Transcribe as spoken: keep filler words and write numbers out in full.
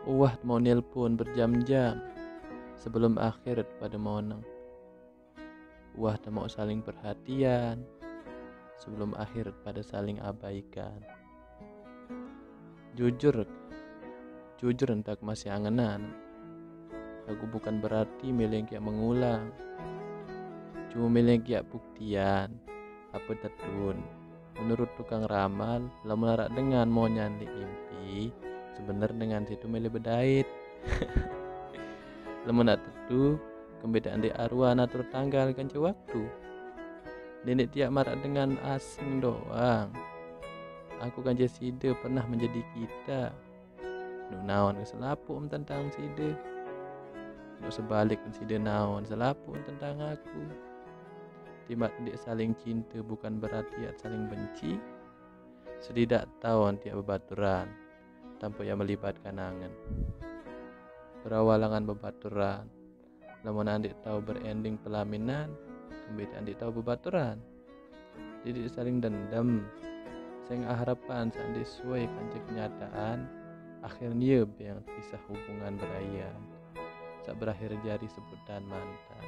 Uwah mau nelpon berjam-jam sebelum akhir pada moneng. Uwah mau saling perhatian sebelum akhir pada saling abaikan. Jujur, jujur entak masih angenan. Aku bukan berarti milih kia mengulang. Cuma milih kia buktian. Apa tetun? Menurut tukang ramal, lamun arak dengan mau nyandi mimpi, sebener dengan situ milih bedait. Lamun nak tetu, kembedaan di arwah natur tanggal kanca waktu. Nenek tiak marak dengan asing doang. Aku kanca sida pernah menjadi kita. Nuk naon ke selapuh tentang sida. Nuk sebalik sida naon selapuh tentang aku. Timat ndik saling cinta bukan berarti at saling benci. Sedidak taun tiak bebaturan tanpa ia melibatkan angen. Berawal angan bebaturan, lamun andik tau berending pelaminan, kembali andik tau bebaturan. Jadi saling dendam. Sing harapan sandi suai kanca kenyataan, akhirnya biang kisah hubungan berayaan. Sak berakhir jari sebutan mantan.